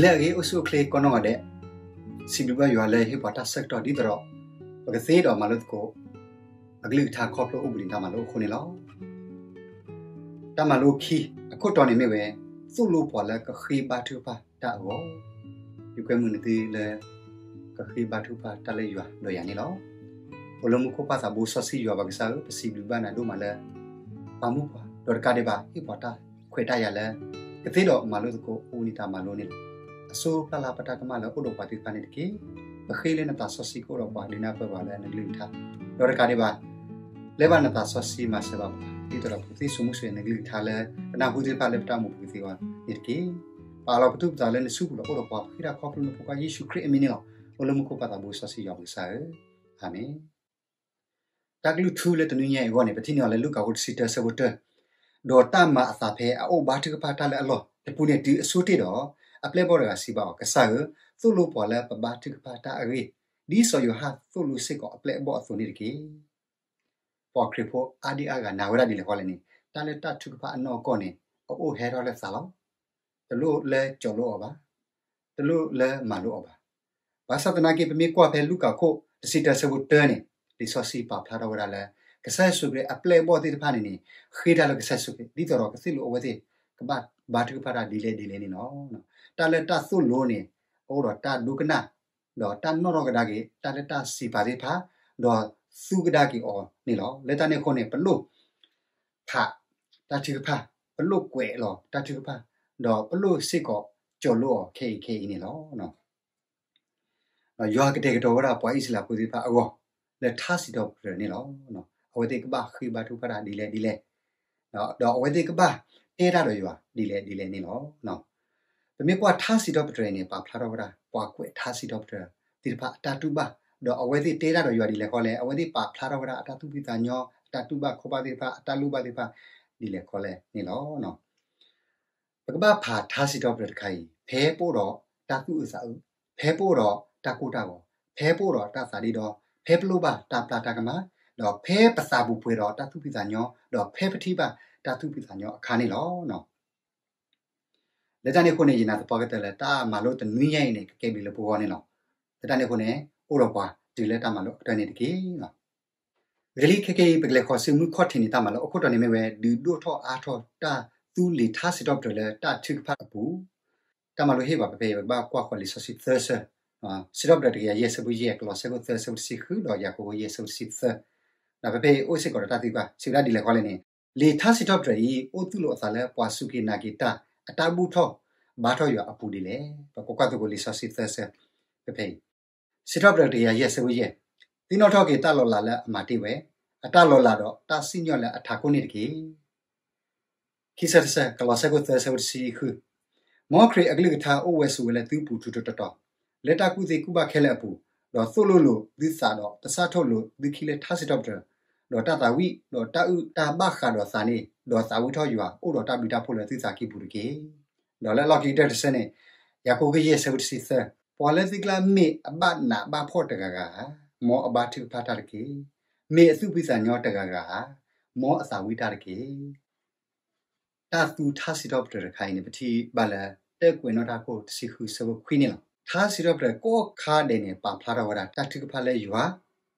နံၤလၢအဂ့ၤ အိၣ်ဆူၣ်အိၣ်ချ့ကိးနီၢ်ဂၤဒဲး, စံးဘျုးဘၣ်ယွၤလၢဟ့ၣ်ပှၤတၢ်ဆၢကတီၢ်ဒ်သိးဒီး ပကသ့ဒီးမၤလိသကိး အကလုၢ်ကထါခီဖျိအိၣ်ဘှံးနံၤတၢ်မၤလိအဃိန့ၣ်လီၤ. တၢ်မၤလိခံ အခိၣ်တီန့ၣ်မ့ၢ်ဝဲ သိၣ်လိပှၤလၢကဃ့ဘါထုကဖၣ်တၢ်အဂီၢ်, ယကွဲမုာ်နသုလၢ ကဃ့ဘါထုကဖၣ်တၢ်လၢယွၤဒီးယၤန့ၣ်လီၤ. အိၣ်လၢမူခိၣ်ပၢ်သးဘိစီဆှံယွၤပၢ်ကစၢ်ဧၢ, ပစံးဘျုးဘၣ်နၤဒိၣ်မးလၢ ပာ်မူပှၤ ဒီးတကးဒံးဘၣ် ဟ့ၣ်ပှၤတၢ်ခွဲးတၢ်ယာ်လၢ ကသ့ဒီးမၤလိသကိးအိၣ်န့ၢ်တၢ်မၤလိန့ၣ်လီၤ. အစိပျၢ်လၢပတၢ်ကမၣ်လၢအိၣ်ဒီးပှၤသ့ၣ်တဖၣ်န့ၣ်တက့ၢ်. ပဃ့လၢနသးစီဆှံကအိၣ်ဒီးပှၤ ဒုးနၢ်ပၢၢ်ပှၤလၢနကလုၢ်ကထါ, ဒီးတကးဒံးဘၣ် လၢဘၣ်နသးစီဆှံမၤစၢၤဘၣ်ပှၤ ဒ်သိးဒီးပကသ့စိာ်မူစိာ်နကလုၢ်ကထါလၢ ပနၢ်ဟူသ့ၣ်တဖၣ်လၢပတၢ်အိၣ်မူပူၤသ့ဝဲန့ၣ်တက့ၢ်. ပာ်လီၤပသူၣ်ပသးလၢနစုပူၤဒီးအိၣ်ဒီးပှၤ ပဃ့တၢ်ခီဖျိနဖိခွါယ့ၣ်ၡူးခရံာ်အမံၤန့ၣ်လီၤ. အိၣ်လၢမူခိၣ်ပၢ်သးဘိစီဆှံယွၤပၢ်ကစၢ်ဧၢ, အၤမ့ၣ်. တၢ်ကလုၢ်ထူလၢတနွံညါအံၤအဂီၢ်န့ၣ် ပထံၣ်န့ၢ်အီၤလၢလူၤကၣ်အခိၣ်တဆံတၢ ဆၢဖိတၢ, ဒီးတၢ်မၤအသးဖဲအအိၣ်ဘါထုကဖၣ်တၢ်လၢအလီၢ်တပူၤန့ၣ် တုၤအဆိတ့ၢ်ဒီး အပျဲၢ်အဘီၣ်တဂၤစံးဘၣ်အီၤ, ကစၢ်ဧၢ, သိၣ်လိပှၤလၢပဘါထုကဖၣ်တၢ်အဂ့ၢ် ဒ်စီၤယိၤဟၣ်သိၣ်လိစ့ၢ်ကီးအပျဲၢ်အဘီၣ်အသိးန့ၣ်တက့ၢ်. ပှၤခရံာ်ဖိအါဒံအါဂၤနာ်ဝဲဒၣ်ဒ်လဲၣ်ဃီလဲၣ်န့ၣ် တၢ်လၢတၢ်ထုကဖၣ်အနီၢ်ကီၢ်န့ၣ် အအိၣ်ဟဲထီၣ်လၢသးလီၤ. တလိၣ်လၢကၠီၣ်လိအီၤဘၣ်, တလိၣ်လၢမၤလိအီၤဘၣ်. ဘၣ်ဆၣ်သနာ်က့ ပမ့ၢ်ကွၢ်ဖဲလူၤကၣ်အခိၣ်တဆံတၢ ဆၢဖိတၢန့ၣ် လံာ်စီဆှံပာ်ဖျါထီၣ်ဝဲဒၣ်လၢ ကစၢ်ယ့ၣ်ၡူးခရံာ်အပျဲၢ်အဘီၣ်သ့ၣ်တဖၣ်န့ၣ်န့ၣ် ဃ့တၢ်လၢကစၢ်ယ့ၣ်ၡူးခရံာ် ဒ်သိးဒီးကသိၣ်လိအဝဲသ့ၣ် ကဘၣ်ဘါထုကဖၣ်တၢ်ဒ်လဲၣ်ဒ်လဲၣ်န့ၣ်လီၤ. တၢ်လၢတၢ်သိၣ်လိန့ၣ် အအိၣ်ဒီးတၢ်ဒိကနၣ် ဒီးတၢ်နီၣ်ထီၣ်ကဒါက့ၤ တၢ်လၢတၢ်စံးပာ်သ့ၣ်တဖၣ် ဒီးသူကဒါက့ၤအီၤန့ၣ်လီၤ. လၢတၢ်န့ၣ်အဃိန့ၣ် ပလိၣ် ဖးတၢ်ထုကဖၣ်, ပလိၣ်ကွဲးလီၤတၢ်ထုကဖၣ်, ဒီးပလိၣ်စ့ၢ်ကီးကၠီၣ်လိအီၤခဲအံၤခဲအံၤန့ၣ်လီၤ. ဒီးယွၤကတဲာ်ကတီၤဝဲဒၣ်ပှၤအံၣ်စရ့လးဖိသ့ၣ်တဖၣ်အဂီၢ် လၢထါစံးထီၣ်ပတြၢၤန့ၣ်လီၤ. အဝဲသ့ၣ်ကဘၣ်ဃ့ဘါထုကဖၣ်တၢ်ဒ်လဲၣ်ဒ်လဲၣ်, ဒီးအဝဲသ့ၣ်ကဘၣ်တဲတၢ်ဒီးယွၤဒ်လဲၣ်ဒ်လဲၣ်န့ၣ်လီၤ. ပမ့ၢ်ကွၢ်ထါစံးထီၣ်ပတြၢၤအံၤန့ၣ် ပာ်ဖျါထီၣ်ဝဲဒၣ် ပှၤကွဲးထါစံးထီၣ်ပတြၢၤသ့ၣ်တဖၣ်အတၢ်တူၢ်ဘၣ်, ဒီးအဝဲသ့ၣ်တဲတၢ်ဒီးယွၤဒ်လဲၣ်ဃီလဲၣ်, အဝဲသ့ၣ်ပာ်ဖျါထီၣ်ဝဲဒၣ်အတၢ်သူၣ်ဖှံသးညီ, အတၢ်တူၢ်ဘၣ်ခီၣ်ဘၣ်သ့ၣ်တဖၣ်, အတၢ်လိၣ်ဘၣ်သ့ၣ်တဖၣ် ဒ်လဲၣ်ဃီလဲၣ်န့ၣ်လီၤ. ပကဘၣ်ဖးထါစံးထီၣ်ပတြၢၤတခါအံၤ ဖဲပအိၣ်ဒီးတၢ်သူၣ်အုးသးအုး, ဖဲပအိၣ်ဒီးတၢ်ကိၢ်တၢ်ဂီၤ, ဖဲပအိၣ်ဒီးတၢ်သးဒ့ဒီ, ဖဲပလိၣ်ဘၣ်တၢ်ပျၢ်တၢ်ကမၣ်, ဒီးဖဲပသးပူၤပှဲၤဒီးတၢ်သူၣ်ဖှံသးညီ, ဒီးဖဲပထံၣ်ဘၣ်တၢ်သူၣ်ဖှံသးညီအခါန့ၣ်လီၤ. လၢတၢ်န့ၣ်အဃိန့ၣ် ယနာ်သပှၢ်ကတၢၢ်လၢတၢ်မၤလိတနွံညါအံၤန့ၣ် ကကဲဘျုးလၢပဂီၢ်န့ၣ်လီၤ. လၢတၢ်န့ၣ်အဃိန့ၣ် အိၣ်ဒီးပှၤတုၤလၢတၢ်မၤလိအကတၢၢ်န့ၣ်တက့ၢ်. ဂ့ၤလံ ခဲကနံၣ်အံၤ ပကလဲၤဃီၤဆူမုၢ်ခီၣ်ထံးန့ၣ် တၢ်မၤလိအခိၣ်တီန့ၣ်မ့ၢ်ဝဲ ဒုးဒိၣ်ထီၣ်အါထီၣ်တၢ်သူလ့ၤထါစံးထီၣ်ပတြၢၤလၢတၢ်ထုကဖၣ်အပူၤ. တၢ်မၤလိဟ့ၣ်ပှၤဖဲဖဲအံၤ ပကဘၣ်ကွၢ်ဃီၤလံာ်စီဆှံသၢဆၢ, စံးထီၣ်ပတြၢၤတကယၤယဲၢ်ဆၢဖိယဲၢ်, ကလီးစဲ အခိၣ်သၢ ဆၢဖိတဆံဃု ဒီးယၤကိာ် ယဲၢ်ဆၢဖိတဆံသၢ. ဒီးဖဲဖဲအံၤအိၣ်စ့ၢ်ကီးဒီးတၢ်သံကွၢ်, စံးဝဲဒၣ်ဒ်လဲၣ်ဃီလဲၣ်န့ၣ်, လံာ်ထါစံးထီၣ်ပတြၢၤအံၤ အိၣ်သူၣ်လိာ်အသးလၢပှၤစူၢ်က့ၤနာ်က့ၤတၢ် အတၢ်ဘူၣ်ထီၣ်ဘါထီၣ်ယွၤအပူၤဒ်လဲၣ်. ပကကွၢ်သကိးလံာ်စီဆှံသၢဆၢဖဲဖဲအံၤ. စံးထီၣ်ပတြၢၤတကယၤယဲၢ်ဆၢဖိယဲၢ်, သ့ၣ်နီၣ်ထီၣ်က့ၤတၢ်လီၤလးလၢအမၤတ့ၢ်ဝဲ, အတၢ်လီၤလးဒီးတၢ်စံၣ်ညီၣ်လၢအထးခိၣ်န့ၣ်တက့ၢ်. ခံဆၢတဆၢ, ကလီးစဲ အခိၣ်သၢ ဆၢဖိတဆံဃု, မ်ခရံာ်အကလုၢ်ကထါအိၣ်ဝဲဆိးဝဲလၢသုပူၤထူးထူးတီၤတီၤ, လၢတၢ်ကူၣ်သ့ကူၣ်ဘၣ်ခဲလၢာ်အပူၤ, ဒီးသိၣ်လိလိာ်သုသးဒီးတစၢ်ထီၣ်လိာ်သုခံလၢထါစံးထီၣ်ပတြၢၤ, ဒီးတၢ်သးဝံၣ်, ဒီးတၢ်အုၣ်တၢ်ဘၣ်ဃးဒီးသးန့ၣ်, ဒီးသးဝံၣ်ထီၣ်ယွၤအိၣ်ဒီးတၢ်ဘျုးတၢ်ဖှိၣ်လၢသုသးကံၢ်ပူၤတက့ၢ်. ဒီးလၢအလီၢ်ခံကတၢၢ်တဆၢန့ၣ်, ယၤကိာ် ယဲၢ်ဆၢဖိတဆံသၢ, ပှၤလၢသုကျါမ့ၢ်အဘၣ်နးဘၣ်ဖှီၣ်တဂၤဂၤဧါ, မ်အဘါထုကဖၣ်တၢ်တက့ၢ်. မ့ၢ်အသူၣ်ဖှံသးညီတဂၤဂၤဧါ, မ်အသးဝံၣ်တၢ်တက့ၢ်. တၢ်သူထါစံးထီၣ်ပတြၢၤတခါအံၤန့ၣ် ပထံၣ်ဘၣ်လၢ တၢၢ်ကွဲးနီၣ်တၢ်အခိၣ်တဆံဃု ဆၢဖိခွံန့ၣ်လီၤ. ထါစံးထီၣ်ပတြၢၤကိးခါဒဲးန့ၣ် ပာ်ဖျါထီၣ်ဝဲဒၣ်တၢ်ထုကဖၣ်လၢယွၤ,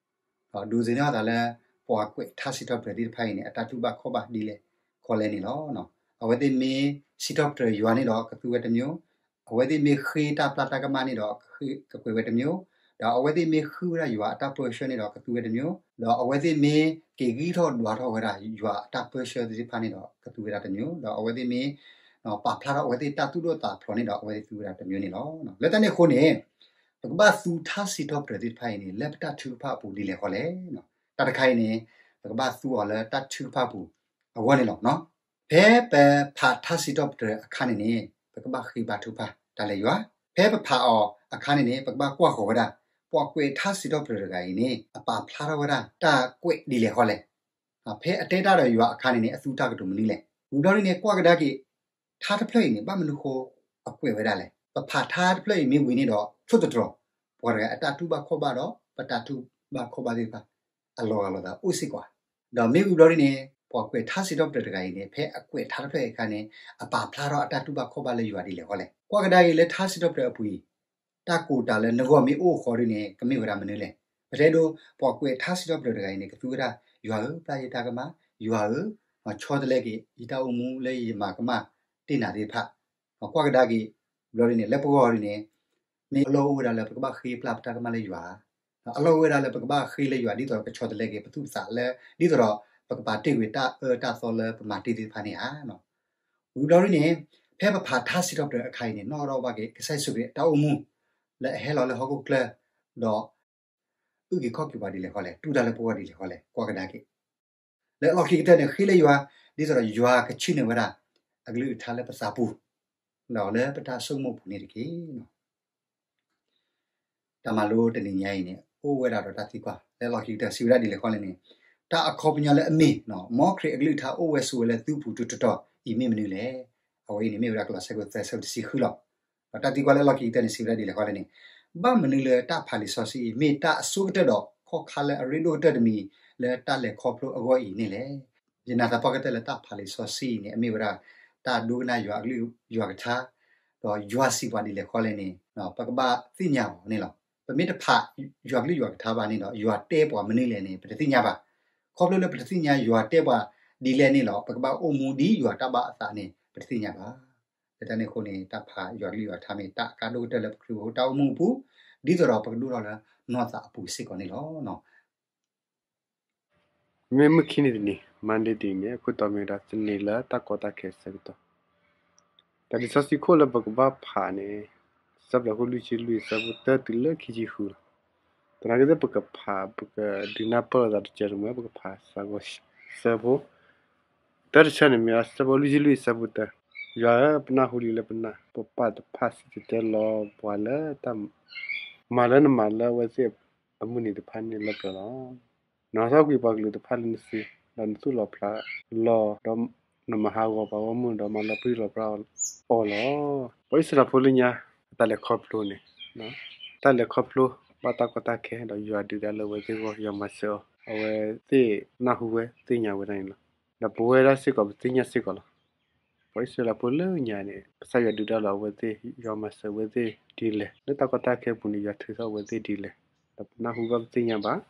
ဒီးဒုးသ့ၣ်နီၣ်အသးလၢ ပှၤကွဲးထါစံးထီၣ်ပတြၢၤသ့ၣ်တဖၣ်အံၤန့ၣ် အတၢ်တူၢ်ဘၣ်ခီၣ်ဘၣ်ဒ်လဲၣ်ခီလဲၣ်န့ၣ်လီၤ. အဝဲသ့ၣ်မ့ၢ်စံးထီၣ်ပတြၢၤယွၤန့ၣ်ဒီး ကသူဝဲတမျိုး, အဝဲသ့ၣ်မ့ၢ်ဃ့တၢ်ပျၢ်တၢ်ကမၣ်န့ၣ်ဒီး ကကွဲးဝဲတမျိုး, ဒီးအဝဲသ့ၣ်မ့ၢ်ဃုဝဲဒၣ်ယွၤအတၢ်ပၢဆှၢန့ၣ်ဒီး ကသူဝဲတမျိုး, ဒီးအဝဲသ့ၣ်မ့ၢ်က့ၤဂံၢ်ထီၣ်ဒွးထီၣ်ဝဲဒၣ်ယွၤအတၢ်ပၢဆှၢသ့ၣ်တဖၣ်န့ၣ်ဒီး ကသူဝဲဒၣ်တမျိုး, ဒီးအဝဲသ့ၣ်မ့ၢ် ပာ်ဖျါထီၣ်အဝဲသ့ၣ်တၢ်သူၣ်ဒိၣ်သးဖျိးန့ၣ်ဒီး အဝဲသ့ၣ်သူဝဲဒၣ်တမျိုးန့ၣ်လီၤ. လၢတၢ်န့ၣ်အဃိန့ၣ် ပကဘၣ်သူထါစံးထီၣ်ပတြၢၤသ့ၣ်တဖၣ်အံၤန့ၣ် လၢပတၢ်ထုကဖၣ်အပူၤဒ်လဲၣ်ဃီလဲၣ်. တၢ်တခါအံၤန့ၣ် ပကဘၣ်သူအီၤလၢတၢ်ထုကဖၣ်အပူၤအဂီၢ်န့ၣ်လီၤ. ဖဲပဖးထါစံးထီၣ်ပတြၢၤအခါန့ၣ်န့ၣ် ပကဘၣ်ဃ့ဘါထုကဖၣ်တၢ်လၢယွၤ, ဖဲပဖးအီၤအခါန့ၣ်န့ၣ် ပကဘၣ်ကွၢ်ဃီၤဝဲဒၣ် ပှၤကွဲးထါစံးထီၣ်ပတြၢၤတဂၤအံၤန့ၣ် အပာ်ဖျါထီၣ်ဝဲဒၣ်တၢ်ကွဲးဒ်လဲၣ်ဃီလဲၣ်. ဖဲအတဲတၢ်ဒီးယွၤအခါန့ၣ်န့ၣ် အသူတၢ်ကတိၤမနုၤလဲၣ်. ဝံၤဘျီဒ်န့ၣ် ကွၢ်ကဒါက့ၤ ထါတဖျၢၣ်အံၤန့ၣ် ဘၣ်မနုၤဃိအကွဲးဝဲဒၣ်လဲၣ်. ပဖးထါတဖျၢၣ်အံၤမ့ၢ်ဝံၤန့ၣ်ဒီး ထိၣ်သတြီၤ ပှၤတဂၤအတၢ်တူၢ်ဘၣ်ခီၣ်ဘၣ်ဒီး ပတၢ်တူၢ်ဘၣ်ခီၣ်ဘၣ်သ့ၣ်တဖၣ် အလီၤဂာ်လိာ်သးအိၣ်စ့ၢ်ကီးဧါ. ဒီးမ့ၢ်ဝံၤဘျီဒ်န့ၣ် ပှၤကွဲးထါစံးထီၣ်ပတြၢၤတဂၤအံၤန့ၣ် ဖဲအကွဲးထါတဖျၢၣ်အံၤအခါန့ၣ် အပာ်ဖျါထီၣ်အတၢ်တူၢ်ဘၣ်ခီၣ်ဘၣ်လၢယွၤဒ်လဲၣ်ဃီလဲၣ်. ကွၢ်ကဒါက့ၤလၢထါစံးထီၣ်ပတြၢၤအပူၤအံၤ, တၢ်ကိးတၢ်လၢနဂီၢ်မ့ၢ်အိၣ်ဃီဒ်န့ၣ် ကမ့ၢ်ဝဲဒၣ်မနုၤလဲၣ်. ပတဲဒိ ပှၤကွဲးထါစံးထီၣ်ပတြၢၤတဂၤအံၤန့ၣ် ကသူဝဲဒၣ် ယွၤဧၢ, ပျၢ်ယတၢ်ကမၣ်, ယွၤဧၢ, ဆီတလဲက့ၤ ယတၢ်အိၣ်မူလၢယမၤကမၣ်တ့ၢ်နၤသ့ၣ်တဖၣ်, ကွၢ်ကဒါက့ၤ ဘျီဒ်န့ၣ် လၢပဂီၢ်ဒ်န့ၣ် မ့ၢ်အလီၢ်အိၣ်ဝဲဒၣ်လၢပကဘၣ်ဃ့ပျၢ်ပတၢ်ကမၣ်လၢယွၤ, အလီၢ်အိၣ်ဝဲဒၣ်လၢပကဘၣ်ဃ့လၢယွၤ ဒ်သိးဒီးကဆီတလဲက့ၤပသူၣ်ပသးလၢ ဒ်သိးဒီး ပကပာ်တ့ၢ်ကွံာ်တၢ်အၢတၢ်သီလၢပမၤတ့ၢ်သ့ၣ်တဖၣ်န့ၣ်ဧါ. ဝံၤဘျီဒ်န့ၣ် ဖဲပဖးထါစံးထီၣ်ပတြၢၤအခါအံၤန့ၣ် နီၣ်ထီၣ်ဘၣ်က့ၤ ကစၢ်ယ့ၣ်ၡူးခရံာ်အတၢ်အိၣ်မူ လၢအဟဲလီၤလၢဟီၣ်ခိၣ်ချၢ ဒီး အုၣ်က့ၤခီၣ်က့ၤပှၤဒ်လဲၣ်ဃီလဲၣ်, တူၢ်တၢ်လၢပဂီၢ်ဒ်လဲၣ်ဃီလဲၣ်, ကွၢ်ကဒါက့ၤ လၢအလီၢ်ခံကတၢၢ်န့ၣ် ဃ့လၢယွၤ ဒ်သိးဒီးယွၤကဆှၢန့ၢ်ဝဲဒၣ် အကလုၢ်ကထါလၢပသးပူၤ ဒီးလၢပတၢ်ဆိကမိၣ်ပူၤန့ၣ်တက့ၢ်. တၢ်မၤလိတနံၤညါအံၤန့ၣ် အိၣ်ဝဲဒၣ်ဒီးတၢ်သံကွၢ် လၢအလီၢ်ခံကတၢၢ် စံးဝဲဒၣ်ဒ်လဲၣ်ဃီလဲၣ်န့ၣ်, တၢ်အခီပညီလၢအမ့ၢ် မ်ခရံာ်အကလုၢ်ကထါအိၣ်ဝဲဆိးဝဲလၢသုပူၤတုၤတတီၤအံၤမ့ၢ်မနုၤလဲၣ်. အဝဲအံၤန့ၣ်မ့ၢ်ဝဲဒၣ် ကလီးစဲ အဆၢဒိၣ်သၢ အဆၢဖိတဆံဃုလီၤ. ဒီးတၢ်သံကွၢ်လၢအလီၢ်ခံကတၢၢ်န့ၣ် စံးဝဲဒၣ်ဒ်လဲၣ်ဃီလဲၣ်န့ၣ်, ဘၣ်မနုၤလၢတၢ်ဖးလံာ်စီဆှံအံၤ မ့ၢ်တၢ်အဆိကတၢၢ်ဒီးခီၣ်ခါလၢအရ့ဒိၣ်ကတၢၢ်တမံၤ လၢတၢ်လဲၤခီဖျိအဂီၢ်အံၤန့ၣ်လဲၣ်. ယနာ်သပှၢ်ကတၢၢ်လၢတၢ်ဖးလံာ်စီဆှံအံၤန့ၣ် အမ့ၢ်ဝဲဒၣ် တၢ်ဒိကနၣ်ယွၤအကလုၢ်ယွၤကထါ, ဒီးယွၤစံးပှၤဒ်လဲၣ်ဃီလဲၣ်န့ၣ် ပကဘၣ်သ့ၣ်ညါအီၤန့ၣ်လီၤ. ပမ့ၢ်တဖးယွၤကလုၢ်ယွၤကထါဘၣ်န့ၣ်ဒီး ယွၤတဲပှၤမနုၤလဲၣ်န့ၣ် ပတသ့ၣ်ညါဘၣ်. ခီဖျိလၢပတသ့ၣ်ညါယွၤတဲပှၤဒ်လဲၣ်န့ၣ်လီၤ ပကဘၣ်အိၣ်မူဒ်ယွၤတၢ်ဘၣ်အသးန့ၣ် ပတသ့ၣ်ညါဘၣ်. လၢတၢ်န့ၣ်အဃိန့ၣ် တၢ်ဖးယွၤကလုၢ်ယွၤကထါမ့ၢ်တၢ်အကါဒိၣ်ကတၢၢ်လၢပခရံာ်ဖိတၢ်အိၣ်မူအပူၤ, ဒ်သိးဒီးပကဒိၣ်ထီၣ်လၢနီၢ်သးအပူၤစ့ၢ်ကီးန့ၣ်လီၤ. မ့ၢ်မုၢ်ခံနံၤတနံၤ Monday တနံၤန့ၣ် အခိၣ်တီမ့ၢ်ဝဲဒၣ် သန့ၤလၢတၢ်ကီတၢ်ခဲအဆၢကတီၢ်. တၢ်လံာ်စီဆှံခိၣ်လၢပကဘၣ်ဖးန့ၣ် စံးထီၣ်ပတြၢၤ အခိၣ်လွံၢ်ဆံလွံၢ် အဆၢဖိတၢတုၤလၢခံဆံဃုလီၤ. သနာ်က့သ့ၣ် ပကဖး ပကဒုးနၢ်ပၢၢ်လိာ်သးတစဲးတမှဲ ပကဖးစ့ၢ်ကီး ဆၢဖိ တၢတဆၢန့ၣ်မ့ၢ် အဆၢဖိလွံၢ်ဆံလွံၢ် အဆၢဖိတၢ, ယွၤဧၢ, ပနၢ်ဟူလံလၢပနၢ်, ပပၢ်တဖၣ်စံၣ်တဲၤတဲလီၤပှၤလၢတၢ်မၤလၢနမၤလၢအဝဲသ့ၣ်အမုၢ်နံၤတဖၣ်န့ၣ်လၢပျၢၤလီၤ. နဟီထီၣ်ကွံာ်ပှၤကလုာ်တဖၣ်လၢနစု, ဒီးနသူၣ်လီၤဖျးလီၤ, ဒီးနမၤဟးဂီၤပှၤဂီၢ်မုၢ် ဒီးမၤလီၤပြံလီၤပြါအီၤလီၤ. ပှၤအံၣ်စရ့လးဖိလၢညါ အတၢ်လဲၤခီဖျိန့ၣ်, တၢ်လဲၤခီဖျိ ဘၣ်တၢ်ကီတၢ်ခဲ ဒီးယွၤဒုးတၢ်လၢအဝဲသ့ၣ်အဂီၢ်, ယွၤမၤစၢၤအီၤ, အဝဲသ့ၣ်နၢ်ဟူဝဲသ့ၣ်ညါဝဲဒၣ်န့ၣ်လီၤ. ဒီးပဝဲဒၣ်စ့ၢ်ကီး ပသ့ၣ်ညါစ့ၢ်ကီးလီၤ. ပှၤအံၣ်စရ့လးဖိလၢညါန့ၣ် ကစၢ်ယွၤဒုးတၢ်လၢအဝဲသ့ၣ်, ယွၤမၤစၢၤအဝဲသ့ၣ်ဒ်လဲၣ်, လၢတၢ်ကီတၢ်ခဲအပူၤန့ၣ် ယွၤထုးထီၣ်အဝဲသ့ၣ်ဒ်လဲၣ်, ဒီးပနၢ်ဟူဘၣ်ပသ့ၣ်ညါဘၣ်.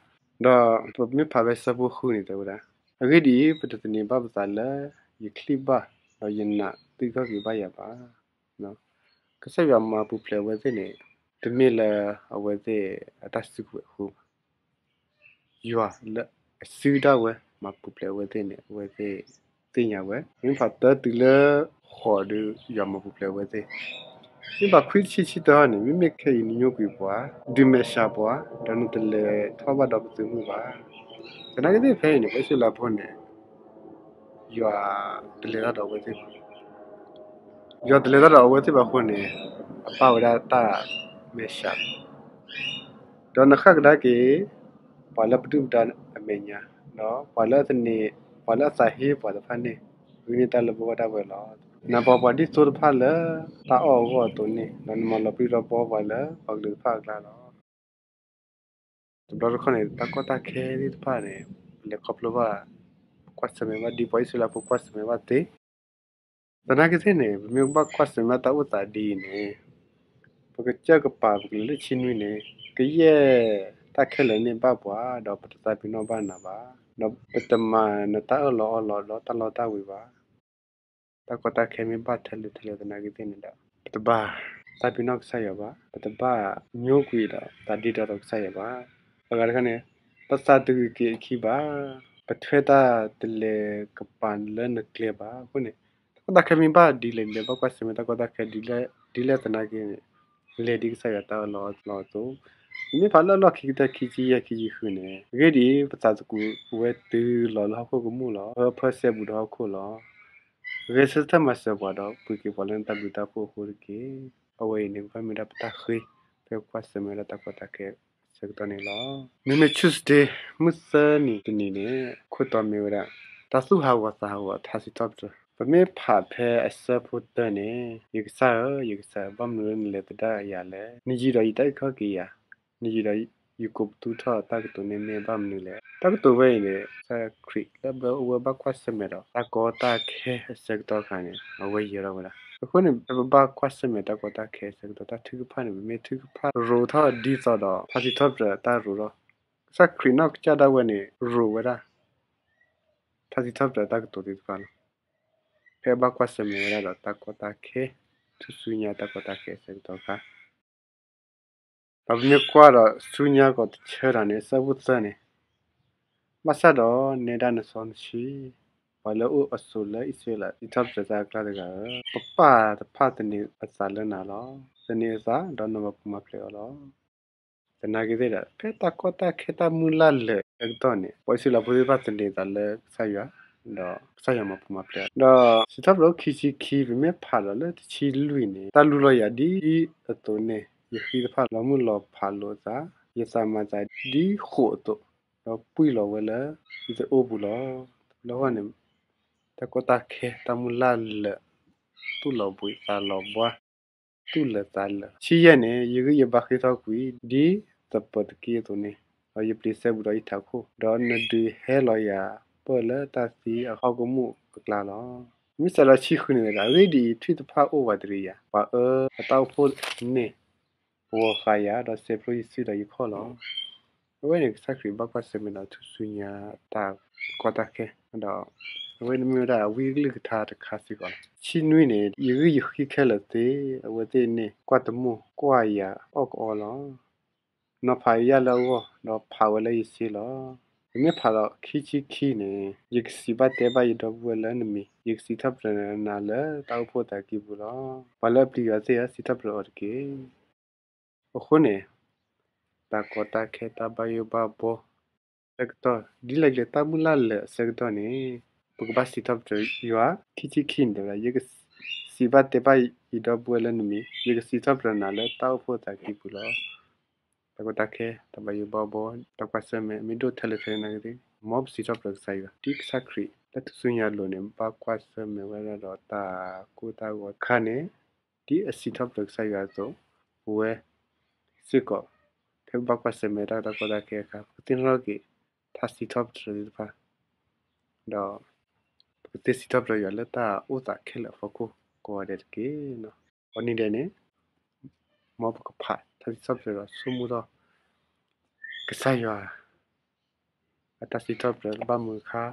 ဒီးပမ့ၢ်ဖးဖဲဆၢဖိဃုန့ၣ် တဲဝဲဒၣ်, အဂ့ၢ်ဒ်အံၤ, ပတသန့ၤဘၣ်ပသးလၢယချံၣ်ဘၣ်, ဒီးယနာ်သုဂၢ်က့ၤဘၣ်ယၤဘၣ်. ကစၢ်ယွၤမၤပူၤဖျဲးအဝဲသ့ၣ်န့ၣ် တမ့ၢ်လၢအဝဲသ့ၣ်အတၢ်စုကဝဲၤအဃိဘၣ်. ယွၤလၢအစုဒၣ်ဝဲ မၤပူၤဖျဲးအဝဲသ့ၣ်န့ၣ် အဝဲသ့ၣ်သ့ၣ်ညါဝဲ. မ့ၢ်ဖးတၢတုၤလၢဃိးဒီး ယွၤမၤပူၤဖျဲးအဝဲသ့ၣ်. မ့ၢ်ဘၣ်ခွံဆံဆံတၢန့ၣ် မ့မ့ၢ်ခဲအံၤနညိကွံာ်ပှၤ, ဒုးမဲာ်ဆှးပှၤ, ဒီးနတလဲၤထီၣ်ဘၣ်ဒီးပသုးမုၢ်ဘၣ်. သနာ်က့သ့ၣ်ဖဲအံၤန့ၣ် ပှၤအံၣ်စရ့လးဖိန့ၣ် ယွၤတလဲၤတၢ်ဒီးအဝဲသ့ၣ်ဘၣ်. ယွၤတလဲၤတၢ်ဒီးအဝဲသ့ၣ်ဘၣ်အဃိန့ၣ် အဘၣ်ဝဲဒၣ်တၢ်မဲာ်ဆှး, ဒီးနဃၣ်ကဒါက့ၤ ပှၤလၢပဒုၣ်ပဒါအမဲာ်ညါ, ဒီးပှၤလၢအသန့ၤ, ပှၤလၢအသးဟ့ပှၤတဖၣ်န့ၣ် ဂံၢ်န့ၢ်တၢ်လၢပဂီၢ်ဒၣ်ဝဲလီၤ. နပှၤပှၤဒ်သိတဖၣ်လၢတၢ်အီၣ်အဂီၢ်အသိးန့ၣ်, ဒီးနမၤလီၤပြံလီၤပြါပှၤလၢပှၤကလုာ်တဖၣ်အကျါလီၤ. တဘျီတခီၣ်န့ၣ် တၢ်ကီတၢ်ခဲသ့ၣ်တဖၣ်န့ၣ် ပလဲၤခီဖျိဘၣ်, ပကွၢ်ဆၢၣ်မဲာ်ဘၣ်ဒ်ပှၤအံၣ်စရ့လးဖိကွၢ်ဆၢၣ်မဲာ်ဘၣ်သ့. သနာ်က့သ့ၣ်န့ၣ် ပမ့ၢ်ဘၣ်ကွၢ်ဆၢၣ်မဲာ်ဘၣ်တၢ်အိၣ်သးဒ်အံၤန့ၣ် ပကစၢၢ်ကပၤပကလဲၤလၢဆံနွံန့ၣ် ကယဲၢ်တၢ်ခဲလၢာ်န့ၣ်ဘၣ်ပှၤ, ဒီးပတသးပ့ၤနီၣ်ဘၣ်နၤဘၣ်, ဒီးပတမၤနတၢ်အၢၣ်လီၤအီလီၤဒီးတၢ်လီတၢ်ဝ့ၤဘၣ်. တၢ်ကီတၢ်ခဲမ့ၢ်ဘၣ်ထဲလဲၣ်ထဲလဲၣ်သနာ်က့သ့ၣ်န့ၣ်ဒီး ပတဘၣ်သးပ့ၤနီၣ်ကစၢ်ယွၤဘၣ်, ပတဘၣ်ညိကွံာ်ဒီးသးဒ့ဒီးကစၢ်ယွၤဘၣ်. အဂၤတခါန့ၣ် ပသးတဂုာ်က့ၤအခံဘၣ်, ပထွဲတၢ်တလဲၤကပၤလၢနကျဲဘၣ်. အဃိန့ၣ် တၢ်ကီတၢ်ခဲမ့ၢ်ဘၣ်ဒ်လဲၣ်ဒ်လဲၣ် ဘၣ်ကွၢ်ဆၢၣ်မဲာ်တၢ်ကီတၢ်ခဲဒ်လဲၣ်ဒ်လဲၣ်သနာ်က့န့ၣ် လဲၤဒ်ကစၢ်ယွၤတၢ်အၢၣ်လီၤအီလီၤအသိး. ပမ့ၢ်ဖးလၢအလီၢ်ခံကတၢၢ်ခံဆံယဲၢ်ခံဆံဃုန့ၣ်, အဂ့ၢ်ဒ်အံၤ, ပသးသကိးဝဲတုၤလီၤလၢဟီၣ်ခိၣ်ကမူၣ်လီၤ. ပၢဖၢစဲဘူးဒီးဟီၣ်ခိၣ်လီၤ. ဂဲၤဆၢထၢၣ်မၤစၢၤပှၤဒီးပှ့ၤက့ၤပှၤလၢနတၢ်ဘျုးတၢ်ဖှိၣ်အဃိတက့ၢ်. အဝဲအံၤန့ၣ် ကဘၣ်မ့ၢ်ဒၣ်ပတၢ်ဃ့ ဖဲကွၢ်ဆၢၣ်မဲာ်ဝဲဒၣ်တၢ်ကီတၢ်ခဲအဆၢကတီၢ်န့ၣ်လီၤ. မ့မ့ၢ် Tuesday မုၢ်သၢနံၤတနံၤန့ၣ် ခိၣ်တီမ့ၢ်ဝဲဒၣ် တၢ်သူၣ်ဟးဂီၤသးဟးဂီၤထါစံးထီၣ်ပတြၢၤ. ပမ့ၢ်ဖးဖဲအဆၢဖိတၢန့ၣ်, ယကစၢ်ဧၢ, ယကစၢ်ဧၢ, ဘၣ်မနုၤလၢနလဲၤသဒၣ်ယၤလဲၣ်. နယံၤဒီးယတၢ်အုၣ်က့ၤခီၣ်က့ၤယၤ, နယံၤဒီးယကိးပသူထီၣ်တၢ်ကတိၤန့ၣ်မ့ၢ်ဘၣ်မနုၤလဲၣ်. တၢ်ကတိၤဝဲအံၤန့ၣ် ကစၢ်ခရံာ်လၢအဝဲဘၣ်ကွၢ်ဆၢၣ်မဲာ်ဒီး တၢ်ကီတၢ်ခဲအဆၢကတီၢ်အခါန့ၣ် အဝဲယဲၤထီၣ်ဝဲဒၣ် အဃိန့ၣ် ပဘၣ်ကွၢ်ဆၢၣ်မဲာ်တၢ်ကီတၢ်ခဲအဆၢကတီၢ် တၢ်ထုကဖၣ်န့ၣ် ပမ့ၢ်ထုကဖၣ်ရိးထီၣ်ဒ်သိးဒီး ထါစံးထီၣ်ပတြၢၤတၢ်ရိးထီၣ်, ကစၢ်ခရံာ်နီၢ်ကစၢ်ဒၣ်ဝဲန့ၣ် ရိးဝဲဒၣ် ထါစံးထီၣ်ပတြၢၤတၢ်ကတိၤသ့ၣ်တဖၣ်လီၤ. ဖဲအဘၣ်ကွၢ်ဆၢၣ်မဲာ်ဝဲဒၣ်ဒီးတၢ်ကီတၢ်ခဲ, ထူၣ်စုညါတၢ်ကီတၢ်ခဲအဆၢကတီၢ်အခါ ဒီးပမ့ၢ်ကွၢ်ဒီးဆူညါကီးတဆၢဒီးန့ၣ် ဆၢဖိသၢန့ၣ်, ဘၣ်ဆၣ်ဒီးနဲဒၣ်နစီနဆှံ, ပှၤလၢအအိၣ်အဆိးလၢအံၣ်စရ့လးစံးထီၣ်ပတြၢၤတၢ်အကျါတဂၤဧၢ, ပပၢ်တဖၣ်သန့ၤအသးလၢနၤလီၤ. သန့ၤအသးဒီးနမၤပူၤမၤဖျဲးအီၤလီၤ. သနာ်က့သ့ၣ်ဒီး ဖဲတၢ်ကီတၢ်ခဲတၢ်မုၢ်လၢ်လၢာ်အဆၢကတီၢ်န့ၣ် ပှၤအံၣ်စရ့လးဖိသ့ၣ်တဖၣ်သန့ၤအသးလၢကစၢ်ယွၤ, ဒီးကစၢ်ယွၤမၤပူၤမၤဖျဲးအီၤ, ဒီးစံးထီၣ်ပတြၢၤအိၣ်ခံဆံခံ ပမ့ၢ်ဖးဒီးလၢတဆံလွံၢ်န့ၣ် တၢ်လူလီၤယၤဒ်အသိးန့ၣ် ယဃံတဖၣ်လီၤမုၢ်လီၤဖးလိာ်အသး, ယသးမၤသးဒ်ဃိာ်အသိး, ဒီးပှံၢ်လီၤဝဲလၢယသးအိၣ်ပူၤလီၤ. တဘျီဃီန့ၣ် တၢ်ကီတၢ်ခဲတၢ်မုၢ်လၢ်လၢာ် သူၣ်လီၤဘှံးသးလီၤဘှါ, သူၣ်လၢာ်သးလၢာ်, ဆံယဲၢ်န့ၣ် ယဂံၢ်ယဘါဃ့ထီၣ်ကွံာ် ဒ်သပၢၤတက့ၢ်အသိးန့ၣ်, ဒီးယပျံၤစဲဘူးဒီးယထးခိၣ်, ဒီးနဒုးဟဲလီၤယၤပၢၢ်လၢတၢ်သံအဟီၣ်ကမူၣ်အကျါလီၤ. မ့ၢ်စးလီၤဆံဃုန့ၣ်ဒီး အဂ့ၢ်ဒ်အံၤ, ထွံၣ်တဖၣ်အိၣ်ဝးတရံးယၤ, ပှၤအၢအတၢ်အိၣ်ဖှိၣ်န့ၣ် ပဂီၤဃာ်ယၤ, ဒီးစဲးဖျိယစုဒီးယခီၣ်လီၤ. အဝဲန့ၣ်ကစၢ်ခရံာ်ဘၣ်ကွၢ်ဆၢၣ်မဲာ်ဒီးထူၣ်စုညါတၢ်ကီတၢ်ခဲ, ဒီးအဝဲန့ၣ်မ့ၢ်ဝဲဒၣ်အဝံအကလုၢ်ကထါတခါစ့ၢ်ကီးလီၤ. ဆံနွံန့ၣ် ယဂံၢ်ယဃံခဲလၢာ်သ့, အဝဲသ့ၣ်န့ၣ် ကွၢ်တမိၢ်ကွၢ်ယၤအီၣ်ကအီလီၤ. နီၤဖးယၤလၢအဂီၢ်, ဒီးဖးဝဲလၢယစ့လီၤ. ပမ့ၢ်ဖးဒီးခံဆံခံန့ၣ်, ယကစံးဘၣ်တဲဘၣ်ယဒီပုၢ်ဝဲၢ်လၢနမံၤ, ယကစံးထီၣ်ပတြၢၤနၤလၢတၢ်အိၣ်ဖှိၣ်သးကံၢ်ပူၤလီၤ. ပှၤလၢအပျံၤယွၤသ့ၣ်ဧၢ, စံးထီၣ်ပတြၢၤအီၤတက့ၢ်. အဃိန့ၣ် တၢ်ကီတၢ်ခဲတၢ်ဘၣ်ယိၣ်ဘၣ်ဘှီ ဆၢကတီၢ် ဒ်လဲၣ်ဂ့ၤ တၢ်မုၢ်လၢ်လၢာ်အဆၢကတီၢ်န့ၣ် ပကဘၣ်စံးထီၣ်ပတြၢၤယွၤ, ခံဆံခံန့ၣ်တဲဝဲဒၣ် ယကစံးဘၣ်တဲဘၣ်ယဒီပုၢ်ဝဲၢ်လၢနမံၤ, ယကစံးထီၣ်ပတြၢၤနၤလၢတၢ်အိၣ်ဖှိၣ်သးကံၢ်ပူၤလီၤ. တၢ်ကီတၢ်ခဲ တၢ်ဘၣ်ယိၣ်ဘၣ်ဘှီ တၢ်ကွၢ်ဆၢၣ်မဲာ် မ့ၢ်ဒိၣ်ထဲလဲၣ်ထဲလဲၣ်သနာ်က့သ့ၣ်, မ်ပစံးထီၣ်ပတြၢၤကစၢ်ယွၤ, ဒ်ကစၢ်ခရံာ်လၢထူၣ်စုညါအလိၤန့ၣ် ဘၣ်ကွၢ်ဆၢၣ်မဲာ်ဝဲဒၣ်ဒီးတၢ်ကိၢ်တၢ်ဂီၤတခါန့ၣ်, ဒ်အစံးထီၣ်ပတြၢၤကစၢ်ယွၤအသိး, ပဝဲစ့ၢ်ကီး ဖဲပဘၣ်ကွၢ်ဆၢၣ်မဲာ်တၢ်ကီတၢ်ခဲအခါ ပကသ့ၣ်နီၣ်ထီၣ်က့ၤ ထါစံးထီၣ်ပတြၢၤသ့ၣ်တဖၣ်, ဒီး ပကသ့စံးထီၣ်ပတြၢၤယွၤလၢတၢ်အိၣ်သးခဲလၢာ်အဖီခိၣ်ကိးဂၤဒဲးတက့ၢ်. အီၤန့ၣ်ဒဲးန့ၣ် မ်ပကဖးထါစံးထီၣ်ပတြၢၤဒီးဆိကမိၣ်ထီၣ် ကစၢ်ယွၤ အတၢ်စံးထီၣ်ပတြၢၤလၢဘၣ်မုာ်အခါ,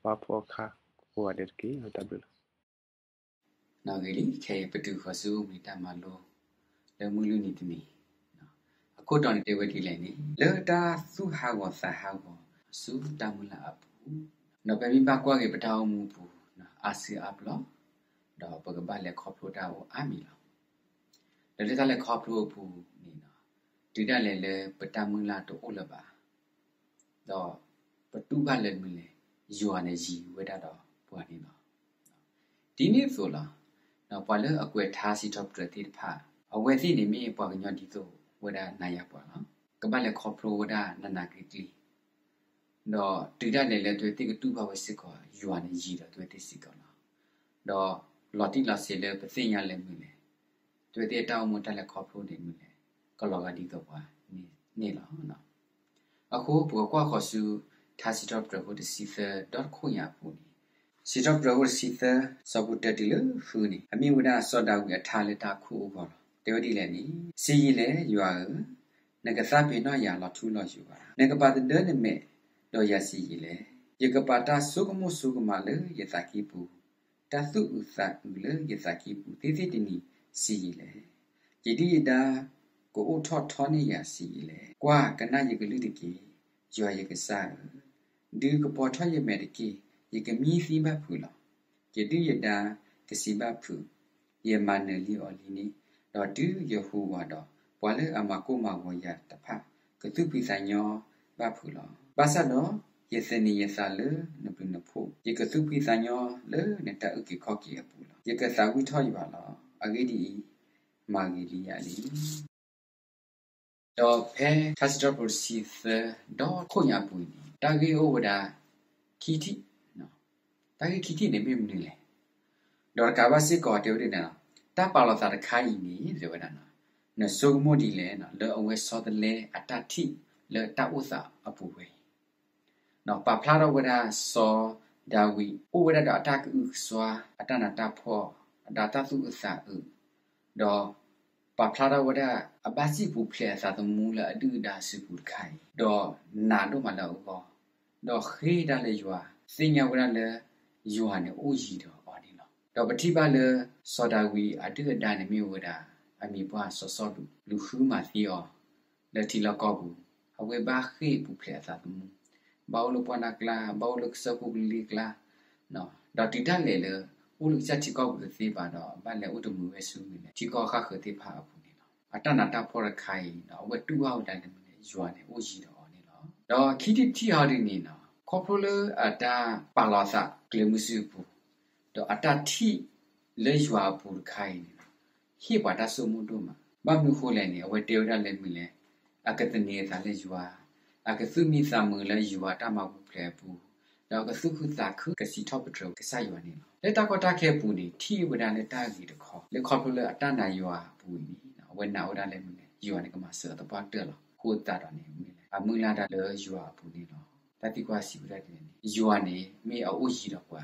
ဘၣ်ဖှီၣ်အခါ ကိးဂၤဒဲးတက့ၢ်. တၢ်ဘျုးလီၤ. ဂ့ၤလံ ခဲအံၤပတုၤဃီၤဆူမုၢ်တၢ်မၤလိ လၢမုၢ်လွံၢ်နံၤတနံၤ, အခိၣ်တီန့ၣ်တဲဝဲဒ်လဲၣ်န့ၣ် လၢတၢ်သူၣ်ဟးဂီၤသးဟးဂီၤဆူတၢ်မုၢ်လၢ်အပူၤ, ဒီးပမ့ၢ်ဘၣ်ကွၢ်က့ၤပတၢ်အိၣ်မူအပူၤ အါစုအါဘျီ, ဒီးပကဘၣ်လဲၤခီဖျိတၢ်အိၣ်အါမံၤလီၤ. ဒီးလၢတၢ်လဲၤခီဖျိအပူၤန့ၣ်, တုၤဒၣ်လဲာ်လၢပတၢ်မုၢ်လၢ်တအိၣ်လၢၤဘၣ် ဒီးပတူၢ်ဘၣ်လၢမနုၤလဲၣ်, ယွၤန့ၣ်ယံၤဝဲဒၣ်ဒီးပှၤန့ၣ်လီၤ. ဒ်န့ၣ်အသိးလီၤ. ပှၤလၢအကွဲးထါစံးထီၣ်ပတြၢၤသ့ၣ်တဖၣ်, အဝဲသ့ၣ်န့ၣ်မ့ၢ်ပှၤကညီဒ်သိးဝဲဒၣ်နၤယၤပှၤလီၤ. ကဘၣ်လဲၤခီဖျိဝဲဒၣ်နးနးကျံၤကျံၤ, ဒီးတုၤဒၣ်လဲာ်လၢအဝဲသ့ၣ်ကတူၢ်ဘၣ်ဝဲစ့ၢ်ကီး ယွၤန့ၣ်ယံၤဒီးအဝဲသ့ၣ်စ့ၢ်ကီးလီၤ. ဒီးလီၤတံၢ်လီၤဆဲးလၢပသ့ၣ်ညါလၢမနုၤလဲၣ်, အဝဲသ့ၣ်အတၢ်အိၣ်မူတၢ်လဲၤခီဖျိန့ၣ်မနုၤလဲၣ်, ကလီၤဂာ်ဒ်သိးပှၤန့ၣ်လီၤ. အဃိပကကွၢ်ဃီၤဆူ ထါစံးထီၣ်ပတြၢၤအခိၣ်တဆံသၢ ဒီတခိၣ်ညါအပူၤန့ၣ်, စံးထီၣ်ပတြၢၤအခိၣ်တဆံသၢ ဆၢဖိတၢတုၤလၢဃုန့ၣ် အမ့ၢ်ဝဲဒၣ်စီၤဒၤဝံးအထါလၢတၢ်အခိၣ်အဂီၢ်လီၤ. တဲဝဲဒ်လဲၣ်န့ၣ်, စံးယံာ်လဲၣ်, ယွၤဧၢ, နကသးပ့ၤနီၣ်ယၤလီၤထူလီၤယိာ်ဧါ. နကပာ်သဒၢနမဲာ်ဒီးယၤစံးယံာ်လဲၣ်. ယကပာ်တၢ်ဆိကမိၣ်ဆိကမးလၢယသးကံၢ်ပူၤ, တၢ်သူၣ်အုးသးအုးလၢယသးကံၢ်ပူၤသ့သ့တနံၤစံးယံာ်လဲၣ်. ယဒုၣ်ယဒါကအိၣ်ထီၣ်ထီန့ၢ်ယၤစံးယံာ်လဲၣ်. ကွၢ်, ကနၣ်ယကလုၢ်တက့ၢ်, ယွၤယကစၢ်ဧၢ, ဒုးကပီၤထီၣ်ယမဲာ်တက့ၢ်, ယကမံသံဘၣ်ဖုးလီၤ. ယဒုၣ်ယဒါကစံးဘၣ်ဖုး, ယမၤနၢၤလံအီၤလံန့ၣ်, ဒီးတုၤယဟူးဝးဒီး ပှၤလၢအမၤကိၢ်မၤဂီၤယၤတဖၣ် ကသူၣ်ဖှံသးညီဘၣ်ဖုးလီၤ. ဘၣ်ဆၣ်ဒီး ယသန့ၤယသးလၢနဘျုးနဖှိၣ်, ယကသူၣ်ဖှံသးညီလၢနတၢ်အုၣ်က့ၤခီၣ်က့ၤအပူၤလီၤ. ယကသးဝံၣ်ထီၣ်ယွၤလီၤ. အဂ့ၢ်ဒ်အံၤ, မၤဂ့ၤလံယၤလံ. ဒီးဖဲထါစံးထီၣ်ပတြၢၤတဆံသၢ ဒီခိၣ်ညါအပူၤန့ၣ် တၢ်ဂ့ၢ်အိၣ်ဝဲဒၣ် ခံထံၣ်, တၢ်ဂ့ၢ်ခံထံၣ်န့ၣ်မ့ၢ်မနုၤလဲၣ်. ဒီးတကးဘၣ်စ့ၢ်ကီးတဲဝဲဒ်န့ၣ်လီၤ, တၢ်ပာ်လီၤသးတခါအံၤန့ၣ် တဲဝဲဒၣ်, နဆိကမိၣ်ဒ်လဲၣ် လၢအဝဲစီၤသလဲအတၢ်ထံၣ်လၢတၢ်အိၣ်သးအပူၤဝဲအံၤ ပာ်ဖျါထီၣ်ဝဲဒၣ်စီၤဒၤဝံး အိၣ်ဝဲဒၣ်ဒီးအတၢ်ကအုကစွါ အတၢ်နးတၢ်ဖှီၣ် ဒီးတၢ်သူၣ်အုးသးအုး, ဒီးပာ်ဖျါထီၣ်ဝဲဒၣ် အဘၣ်စံၣ်ပူၤဖျဲးအသးသမူလၢအဒုၣ်အဒါအစုပူၤတခါအံၤ, ဒီးနာ်ဒိၣ်မးလၢအဂီၢ်, ဒီးဃ့တၢ်လၢယွၤ, သ့ၣ်ညါဝဲဒၣ်လၢ ယွၤန့ၣ်အိၣ်ယံၤဒီးအီၤန့ၣ်လီၤ. ဒီးပထံၣ်ဘၣ်လၢ စီၤဒၤဝံးအဒုၣ်အဒါန့ၣ်မ့ၢ်ဝဲဒၣ် အမံၤပှၢ်စီၤစီလူး လူၤဃုမၤသံအီၤ လၢထံလီၢ်ကီၢ်ပူၤ, အဝဲဘၣ်ဃ့ၢ်ပူၤဖျဲးအသးသမူ, ဘၣ်အိၣ်လၢပှၢ်နၢ်ကျါ, ဘၣ်အိၣ်လၢကစၢၢ်ခိၣ်ကလ့ကျါ, ဒီးတုၤဒၣ်လဲာ်လၢ အိၣ်လၢကစၢ်ထံကီၢ်ပူၤတသ့ဘၣ်ဒီး ဘၣ်လဲၤအိၣ်တမုာ်ဝဲဆူမ့ၢ်လဲၣ် ထံကီၢ်ဃၣ်ဃၢၤသ့ၣ်တဖၣ်အပူၤန့ၣ်လီၤ. အတၢ်နးတၢ်ဖှီၣ်တခါအံၤဒီး အဝဲတူၢ်ဘၣ်ဝဲဒၣ်လၢမ့ၢ်လဲၣ် ယွၤန့ၣ်အိၣ်ယံၤဒီးအီၤန့ၣ်လီၤ. ဒီးခံထံၣ်တထံၣ်အီၤဒ်န့ၣ်လီၤ, ခီဖျိလၢအတၢ်ပာ်လီၤအသးကျဲမုၢ်စုပူၤ, ဒီးအတၢ်ထံၣ်လၢယွၤအပူၤတခါအံၤန့ၣ်လီၤ, ဟ့ၣ်ပှၤတၢ်ဆိကမိၣ်ဒိၣ်မး, ဘၣ်မနုၤဃိလဲၣ်န့ၣ် အဝဲတဲဝဲဒၣ်လၢမ့ၢ်လဲၣ်, အကသန့ၤအသးလၢယွၤ, အကသူၣ်မံသးမုာ်လၢယွၤအတၢ်မၤပူၤဖျဲးအပူၤ, ဒီးအကသူၣ်ခုသးခုကစံးထီၣ်ပတြၢၤကစၢ်ယွၤန့ၣ်လီၤ. လၢတၢ်ကီတၢ်ခဲအပူၤန့ၣ် ထံၣ်ဝဲဒၣ်လၢတၢ်ဂ့ၤတခီ, လၢခီဖျိလၢအတၢ်နာ်ယွၤအပူၤအံၤန့ၣ် အဝဲနာ်ဝဲဒၣ်လၢမ့ၢ်လဲၣ် ယွၤန့ၣ်ကမၤစၢၤအသပှၢ်တၢၢ်လီၤ. အဃိသတးဒီးန့ၣ်မ့ၢ်လဲၣ် အမုၢ်လၢ်ဒၣ်လၢယွၤအပူၤန့ၣ်လီၤ. တၢ်သံကွၢ်စံးဝဲဒၣ်ဒ်လဲၣ်န့ၣ် ယွၤန့ၣ်မ့ၢ်အအိၣ်ယံၤဒီးပှၤဧါ,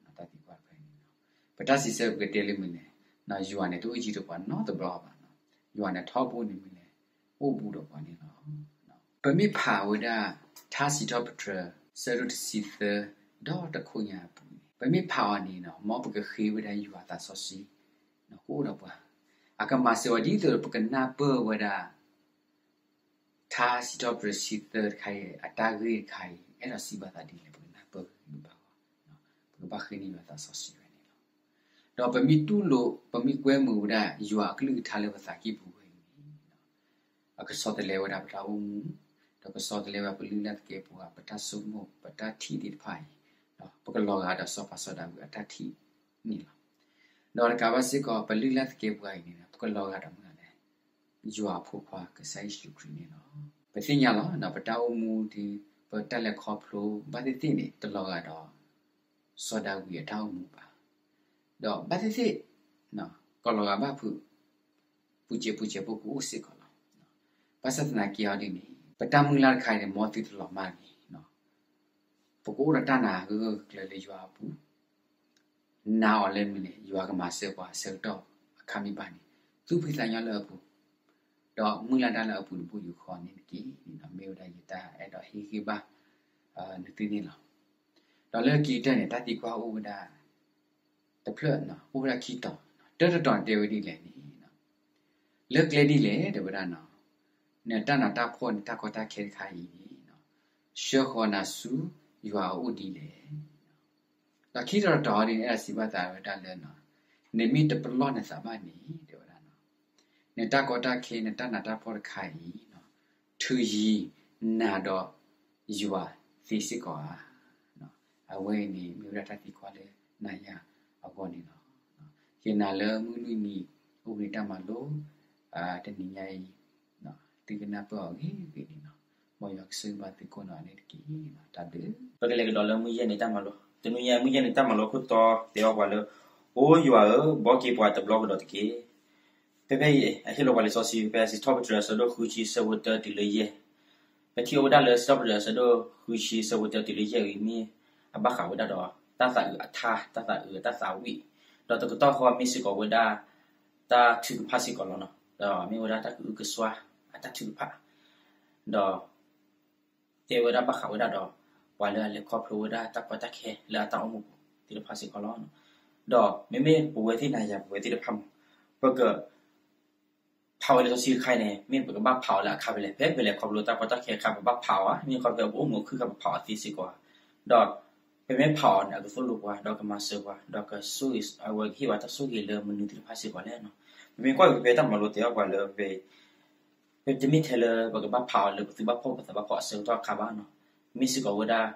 တၢ်သံကွၢ်တခါအံၤန့ၣ်လီၤ. ပတၢ်စံးဆၢပကတဲလၢမ့ၢ်လဲၣ်, ယွၤန့ၣ်တအိၣ်ယံၤဒီးပှၤနီတဘျီဘၣ်, ယွၤန့ၣ်ထီဘိန့ၣ်မ့ၢ်လဲၣ် အိၣ်ဘူးဒီးပှၤန့ၣ်လီၤ. ပမ့ၢ်ဖးဝဲဒၣ် ထါစံးထီၣ်ပတြၢၤ ဆၢဒိၣ်တဆံသၢ ဒီးတခိၣ်ညါအပူၤန့ၣ် ပမ့ၢ်ဖးအီၤန့ၣ်လီၤ မ်ပကဃ့ဝဲဒၣ်ယွၤအသးစီဆှံ ကအိၣ်ဒီးပှၤ, အကမၤစၢၤဝဲဒ်သိးပကနၢ်ပၢၢ်ဝဲဒၣ် ထါစံးထီၣ်ပတြၢၤတဆံသၢတခါအံၤ အတၢ်ဂ့ၢ်တခါအံၤ အဲၣ်ဒိးစံးဘၣ်သးဒ်လဲၣ် ပကနၢ်ပၢၢ်ဂ့ၤဂ့ၤဘၣ်ဘၣ်, ပကဘၣ်ဃ့န့ၢ်ယွၤသးစီဆှံဝဲန့ၣ်လီၤ. ဒီးပမ့ၢ်တူၢ်လိာ် ပမ့ၢ်ကွဲမုာ်ဝဲဒၣ် ယွၤအကလုၢ်ကထါလၢပသးကံၢ်ပူၤဝဲအံၤန့ၣ် အကဆီတလဲဝဲဒၣ်ပတၢ်အိၣ်မူ, ဒီးကဆီတလဲဝဲဒၣ်ပလုၢ်လၢ်သကဲးပဝး ပတၢ်ဆိကမိၣ် ပတၢ်ထံၣ်သ့ၣ်တဖၣ်အံၤ, ပကလီၤဂာ်ဒီးစီၤပၤစီၤဒၤဝံးအတၢ်ထံၣ်န့ၣ်လီၤ. ဒီးတကးဘၣ်စ့ၢ်ကီး ပလုၢ်လၢ်သကဲးပဝးအံၤန့ၣ် ပကလီၤဂာ်ဒီးမနုၤလဲၣ်, ယွၤအဖိခွါကစၢ်ယ့ၣ်ၡူးခရံာ်န့ၣ်လီၤ. ပသ့ၣ်ညါလီၤ ပတၢ်အိၣ်မူဒီး ပတၢ်လဲၤခီဖျိ ဘၣ်သ့ၣ်သ့ၣ်န့ၣ် တလီၤဂာ်ဒီး စီၤဒၤဝံးအတၢ်အိၣ်မူဘၣ်, ဒီးဘၣ်သ့ၣ်သ့ၣ် ကလီၤဂာ်ဘၣ်ဖုး ပူၤစဲးပူၤစဲးဖိကအိၣ်စ့ၢ်ကီးလီၤ. ဘၣ်ဆၣ်သနာ်က့အီၤဒ်န့ၣ် ပတၢ်မုၢ်လၢ်တခါအံၤန့ၣ် မ်သုတလီၤမၢ်တဂ့ၤ, ပကအိၣ်ဒီးတၢ်နာ်ဂၢၢ်ဂၢၢ်ကျၢၤကျၢၤလၢယွၤအပူၤ, နာ်အီၤလၢမနုၤလဲၣ် ယွၤကမၤစၢၤပှၤအဆၢကတီၢ်အခါမ့ၢ်ဘၣ်န့ၣ် သူၣ်ဖှံသးညီလၢအပူၤ, ဒီးမုၢ်လၢ်တၢ်လၢအပူၤတဘူၣ်ယူၢ်ဃီန့ၣ်တက့ၢ်န့ၣ် မ့ၢ်ဝဲဒၣ်ယတၢ်အဲၣ်ဒိးဟ့ၣ်ဂံၢ်ဘါ နသုန့ၣ်လီၤ. ဒီးလၢခံကတၢၢ်န့ၣ် တၢ်သံကွၢ်အိၣ်ဝဲဒၣ် တဖျၢၣ် အိၣ်ဝဲဒၣ်ခံတီၤ, တၢတတီၤတဲဝဲဒ်လဲၣ်န့ၣ် လၢကျဲဒ်လဲၣ် တဲဝဲဒၣ် နတၢ်နးတၢ်ဖှီၣ် နတၢ်ကီတၢ်ခဲတခါအံၤန့ၣ် ဆှၢဃီၤနၤဆူယွၤအအိၣ်ဒ်လဲၣ်. ဒီးခံတီၤတတီၤဒ်န့ၣ် အဲၣ်ဒိးစံးဘၣ်သးဝဲဒၣ်လၢ နမ့ၢ်တပလီၢ်နသးဘၣ်န့ၣ် တဲဝဲဒၣ် နတၢ်ကီတၢ်ခဲ နတၢ်နးတၢ်ဖှီၣ်တခါအံၤ ထုးယံၤနၤဒီးယွၤသ့စ့ၢ်ကီးဧါ. အဝဲအံၤန့ၣ် မ့ၢ်ဝဲဒၣ်တၢ်သံကွၢ်လၢနၤယၤအဂီၢ်န့ၣ်လီၤ. ယနာ်လၢမုၢ်လွံၢ်နံၤ အိၣ်ဘှံးနံၤတၢ်မၤလိ တနံၤညါအံၤ သုကနၢ်ပၢၢ်အီၤဂ့ၤဂ့ၤန့ၣ်လီၤ. မ်ယွၤကဆိၣ်ဂ့ၤဘၣ်သုကိးနီၢ်ဂၤဒဲးတက့ၢ်. တၢ်ဘျုး. ပကလဲၤကဒီးလၢမုၢ်ယဲၢ်နံၤတၢ်မၤလိ, တနွံညါမုၢ်ယဲၢ်နံၤတၢ်မၤလိခိၣ်တီတဲအီၤပှၤလၢ အိယွၤဧၢ, ဘှီက့ၤပှၤတဘျီကဒီးတက့ၢ်. ဖဲဖဲအံၤ အဟ့ၣ်လီၤပှၤလံာ်စီဆှံ ဖဲစံးထီၣ်ပတြၢၤအဆၢဒိၣ်ဃုဆံ ဆၢဖိတၢတုၤလၢယဲၢ်, ပထံၣ်အိၣ်ဝဲဒၣ်လၢစံးထီၣ်ပတြၢၤအဆၢဒိၣ်ဃုဆံ ဆၢဖိတၢတုၤလၢယဲၢ်အံၤ မ့ၢ်အဘၣ်ဃးဝဲဒၣ်ဒီး တၢ်သးအုးအထါ, တၢ်သးအုးတၢ်သးဝံၣ်, ဒီးတကတီၢ်ဃီမ့ၢ်စ့ၢ်ကီးဝဲဒၣ် တၢ်ထုကဖၣ်စ့ၢ်ကီးလီၤ. ဒီးမ့ၢ်ဝဲဒၣ်တၢ်ကအုကစွါ အတၢ်ထုကဖၣ်, ဒီး တဲဝဲဒၣ်ဘၣ်ဃးဝဲဒၣ်ဒီး ပှၤလၢအလဲၤခီဖျိဝဲဒၣ်တၢ်ကီတၢ်ခဲလၢအတၢ်အိၣ်မူပူၤသ့ၣ်တဖၣ်စ့ၢ်ကီးလီၤ. ဒီးမ့မ့ၢ်ပဝဲသ့ၣ်နၤယၤပဝဲသ့ၣ်တဖၣ်မး ပက ဖးဝဲလံာ်စီဆှံတခါအံၤန့ၣ် မ့ၢ်ပကဘၣ်ဖးအီၤလၢအခါဖဲလဲၣ်, ဖဲပလဲၤခီဖျိတၢ်ကီတၢ်ခဲအခါ ပဘၣ်ဖးအီၤဧါ, မ့ၢ်ခီဖဲပအိၣ်မူအခါ ပဖးအီၤသ့စ့ၢ်ကီးဧါ. ဒီးပမ့ၢ်ဖးအီၤန့ၣ် အကသိၣ်လိပှၤ ဒီးကမၤစၢၤပှၤ ဒီးကဆိၣ်ဂ့ၤ အဝဲကဟ့ၣ်ပှၤတၢ်ဆိၣ်ဂ့ၤလၢမနုၤသ့ၣ်တဖၣ်စ့ၢ်ကီးလဲၣ်. ပမ့ၢ်ကွၢ်က့ၤဖဲတၢ်မၤလိတဲအီၤပှၤလၢ ပတမ့ၢ်ထဲလၢပကဘၣ်ဖးအီၤလၢပသူၣ်ဘၣ်ဖှီၣ်ပသးဘၣ်ဖှီၣ်အဆၢကတီၢ်အခါဘၣ်နီၤ. မ့ၢ်စ့ၢ်ကီးဝဲဒၣ်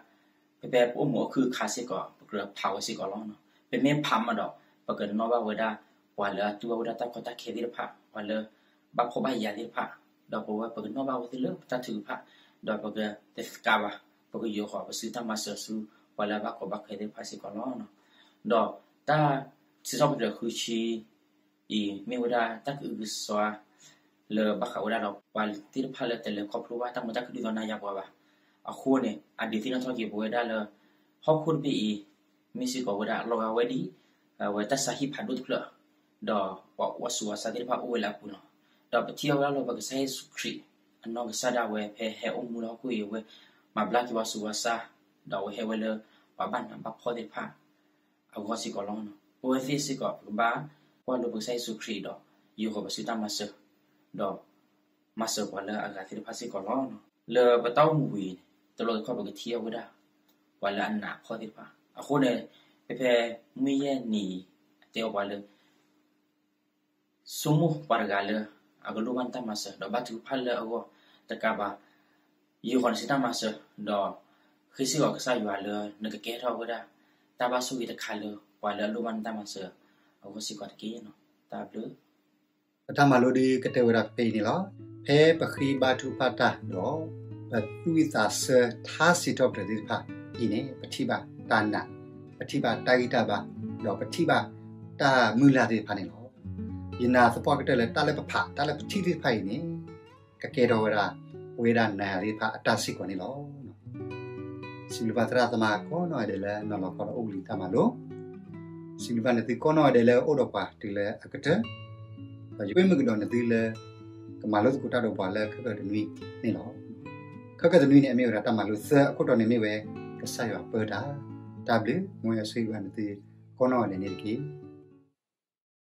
ဖဲဖဲပအိၣ်မူအခါစ့ၢ်ကီး ပကြၢးဖးဝဲစ့ၢ်ကီးလီၤ. ပမ့ၢ်ဖးမးဒီး ပကနီၣ်ဘၣ်ဝဲဒၣ် ပှၤလၢအတူၢ်ဘၣ်ဝဲဒၣ်တၢ်ကီတၢ်ခဲသ့ၣ်တဖၣ်, ပှၤလၢဘၣ်ဖှီၣ်ဘၣ်ယာ်သ့ၣ်တဖၣ်, ဒီးပဝဲပကနီၣ်ဘၣ်ဝဲသ့ၣ်လၢပတၢ်ထုကဖၣ်, ဒီးပကတသကးဘၣ်, ပကယီၤဃီၤပစုတၢ်မၤစၢၤဆူ ပှၤလၢအဘၣ်ကီဘၣ်ခဲသ့ၣ်တဖၣ်စ့ၢ်ကီးလီၤ. ဒီးတၢ်စံးထီၣ်ပတြၢၤဃုဆံ အံၤ မ့ၢ်ဝဲဒၣ်တၢ်ကအုကစွါ လၢဘၣ်ဃးဝဲဒၣ်ဒီးပှၤသ့ၣ်တဖၣ်လၢတလဲၤခီဖျိဘၣ်တၢ်မုာ်တၢ်ခုၣ်ဒ်သိးနၤယၤပှၤဘၣ်. အဃိန့ၣ် အဒုးသ့ၣ်နီၣ်ထီၣ်က့ၤပဝဲဒၣ်လၢ ဟီၣ်ခိၣ်တဘ့ၣ်အံၤ မ့ၢ်စ့ၢ်ကီးဝဲဒၣ်အလီၤဂာ်ဝဲဒ် အဝဲတၢ်ဆါဟံၣ်ဖးဒိၣ်တဖျၢၣ်, ဒီးပှၤအိၣ်ဝးဆူးဝးဆါသ့ၣ်တဖၣ်အိၣ်ဝဲလၢအပူၤလီၤ. ဒီးပထံၣ်အီၤဝဲဒၣ်လၢပကစၢ်ယ့ၣ်ၡူးခရံာ် အနီၢ်ကစၢ်ဒၣ်ဝဲဖဲဟဲအိၣ်မူလၢဟီၣ်ခိၣ်အံၤဝဲ မၤဘျါက့ၤဝးဆူးဝးဆါ, ဒီးအဝဲဟဲဝဲလၢပှၤဘၣ်နးဘၣ်ဖှီၣ်သ့ၣ်တဖၣ် အဂီၢ်စ့ၢ်ကီးလီၤ. ပဝဲသ့ၣ်စ့ၢ်ကီး ပကဘၣ်ကွၢ်လိပကစၢ်ယ့ၣ်ၡူးခရံာ်ဒီး ယူာ်ဃီၤပစုတၢ်မၤစၢၤ, ဒီးမၤစၢၤပှၤလၢအဂၤသ့ၣ်တဖၣ်စ့ၢ်ကီးလီၤ. လၢပတၢ်အိၣ်မူဝံၤန့ၣ် တဘျီတခီၣ်ပကထံၣ်အီၤဝဲဒၣ် ပှၤလၢအနးအဖှီၣ်သ့ၣ်တဖၣ်. အဃိန့ၣ် ဖဲဖဲမုၢ်ယဲၢ်နံၤအံၤ အတဲအီၤပှၤလၢ ဆိကမိၣ်ပှၤတဂၤလၢအကလိၣ်ဘၣ်နတၢ်မၤစၢၤ ဒီးဘါထုကဖၣ်လၢအဂီၢ်တကးဘၣ်, ယူာ်ဃီၤနစုတၢ်မၤစၢၤ, ဒီးဃ့စ့ၢ်ကီးကစၢ်ယွၤလၢနကကဲထီၣ်ဝဲဒၣ် တၢ်ဘၣ်ဆိၣ်ဂ့ၤတခါလၢပှၤလၢအလိၣ်ဘၣ်နတၢ်မၤစၢၤအဂီၢ်စ့ၢ်ကီးတက့ၢ်. တၢ်ဘျုး ပတၢ်မၤလိဒုးကတၢၢ်ဝဲဒၣ်ဖဲအံၤန့ၣ်လီၤ. ဖဲပဃ့ဘါထုကဖၣ်တၢ်ဒီး ပသူၣ်ဝံၣ်သးဆၢထါစံးထီၣ်ပတြၢၤသ့ၣ်တဖၣ်အံၤန့ၣ် ပထံၣ်ဘၣ်တၢ်နာ်, ပထံၣ်ဘၣ်တၢ်ဂံၢ်တၢ်ဘါ, ဒီးပထံၣ်ဘၣ်တၢ်မုၢ်လၢ်သ့ၣ်တဖၣ်န့ၣ်လီၤ. ယနာ်သပှၢ်ကတၢၢ်လၢတၢ်လၢပဖး တၢ်လၢပထံၣ်သ့ၣ်တဖၣ်အံၤန့ၣ် ကကဲထီၣ်ဝဲဒၣ် ပဝဲဒၣ်နၤယၤသ့ၣ်တဖၣ်အတၢ်စ့ၢ်ကီးန့ၣ်လီၤ. စံးဘျုးဘၣ်သရၣ်သမါကိးနီၢ်ဂၤဒဲးလၢနီၤလီၤခီဒီးအိၣ်ဘှံးနံၤတၢ်မၤလိ, စံးဘျုးဘၣ်နသုကိးနီၢ်ဂၤဒဲးလၢအိၣ်ဒီးပှၤတုၤလၢအကတၢၢ်, ဒီးယကွဲမုာ်ကဒီးနသုလၢ ကမၤလိသကိးတၢ်ဒီးပှၤလၢခဲကၢၢ်တနွံန့ၣ်လီၤ. ခဲကၢၢ်တနွံန့ၣ် အမ့ၢ်ဝဲဒၣ်တၢ်မၤလိသၢအခိၣ်တီန့ၣ်မ့ၢ်ဝဲ ကစၢ်ယွၤပၢတၢ်, တၢ်ဘျုး မ်ယွၤဆိၣ်ဂ့ၤဘၣ်နသုကိးနီၢ်ဂၤဒဲးန့ၣ်တက့ၢ်.